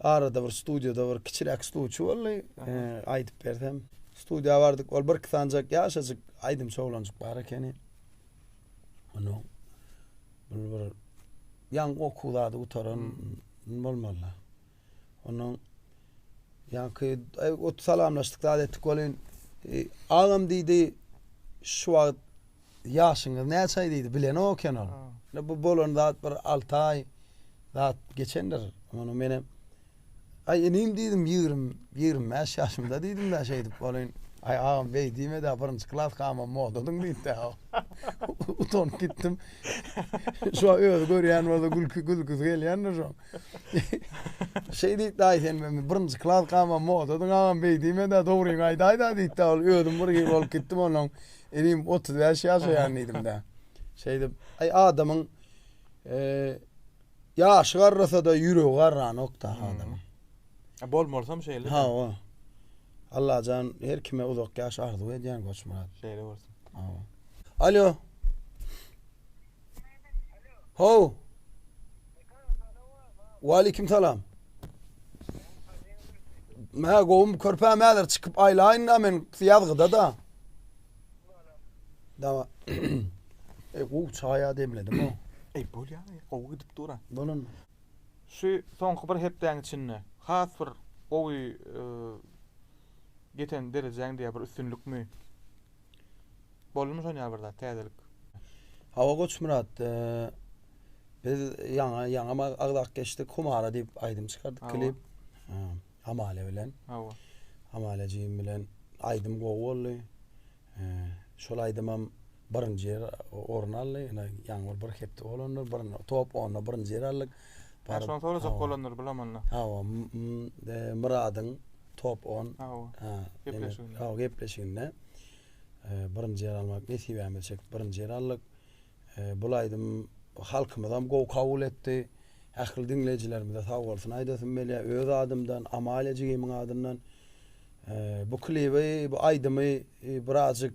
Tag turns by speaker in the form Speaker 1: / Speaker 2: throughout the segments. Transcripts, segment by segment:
Speaker 1: Arada bir studiýada bir kiçiräk sluçy boldy. Aýdyp bersem. Studiýa bardyk, ol birki sanjak ýaşajyk aýdymçy oglanjyk bar ekeni. Onuň bir bir ýaňy okuw zady gutaran bolmaly. Onuň ýaňky ot salamlaşdyk zat etdik welin, agam diýdi, şu wagt ýaşyňyz näçe aý diýdi, bilenok eken ol. Bu bolan zat bir 6 aý zat geçendir. Ony menem Aý inim diýdim, 20, 25 ýaşymda diýdim-de şeýdip welin, aý agam beý diýme-dä, birinji klas kamam modadyň diýdi-dä. Utanyp gitdim. Şu wagt özi görýän bolsa gülki gülküsi gelýändir şoň. Şeý diýdi, aý sen men birinji klas kamam modadyň agam beý diýme-dä, dogryňy aýdaý-da diýdi-dä. Ol özüm bir hili bolup gitdim onnoň. Inim 35 ýaşaýan diýdim-dä. Şeýdip, aý adamyň Ýaşy garrasa-da ýüregi garranok-da adamyň.
Speaker 2: Bolmalysam şeýle.
Speaker 1: Hawa. Allajan her kime uzak ýaş arzuw edýän Goçmyrat.
Speaker 2: Şeýle bolsun.
Speaker 1: Hawa. Alo. How. Waleýkim salam. Mä gowum körpäm häzir çykyp aýlaýyn-da men ýazgyda-da. Dawa. Ey gowy çaýa demledim o.
Speaker 2: Ey bolýa, gowy gidip dur-a.
Speaker 1: Bolan.
Speaker 2: Şu soňky bir hepdäň içinde has bir gowy ýeten derejäň diýä bir üstünlikmi? Boldumy şon ýaly bir zat, täzelik?
Speaker 1: Hawa Goçmyrat, biz ýaňa ýaňam agzap geçdik, Humara diýip aýdym çykardyk klip. Amale bilen.
Speaker 2: Hawa.
Speaker 1: Amale jigim bilen aýdym gowy boldy. Şol aýdymam birinji ýer orun aldy. Ine ýaňy bir bir hepde bolandyr. Bir top onda birinji ýer aldyk.
Speaker 2: Ha, şony sorajak bolandyr bulam onda.
Speaker 1: Hawa, Myradyň top 10.
Speaker 2: Hawa.
Speaker 1: Gepleşiginde. Hawa, gepleşiginde birinji ýer almak nesibämiz çekip birinji ýer aldyk. Bul aýdym halkymyzam gowy kabul etdi. Ähli diňleýjilerimize sag bolsun aýdasym gelýär. Öz adymdan, Amalia jigimiň adyndan. Bu klibi, bu aýdymy birazjyk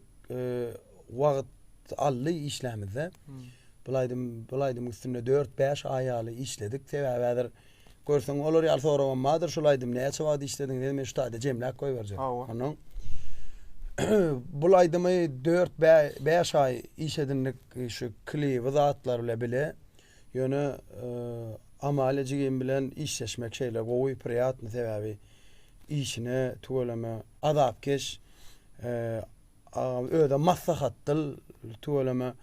Speaker 1: wagt aldy işlämizde. Bul aýdym, bul aýdymyň üstünde 4-5 aý ýaly işledik. Sebäbi häzir görseň olar ýaly soragam bardyr, şul aýdym näçe wagt işlediňiz? Men şu taýda jemläp goýberjek. Ondan bul aýdymy 4-5 aý iş edindik şu klibi zatlar bile bile. Ýöne Amalia jigim bilen işleşmek şeýle gowy, priýatny sebäbi işine tüweleme azapkeş, özem maslahatdyl tüweleme.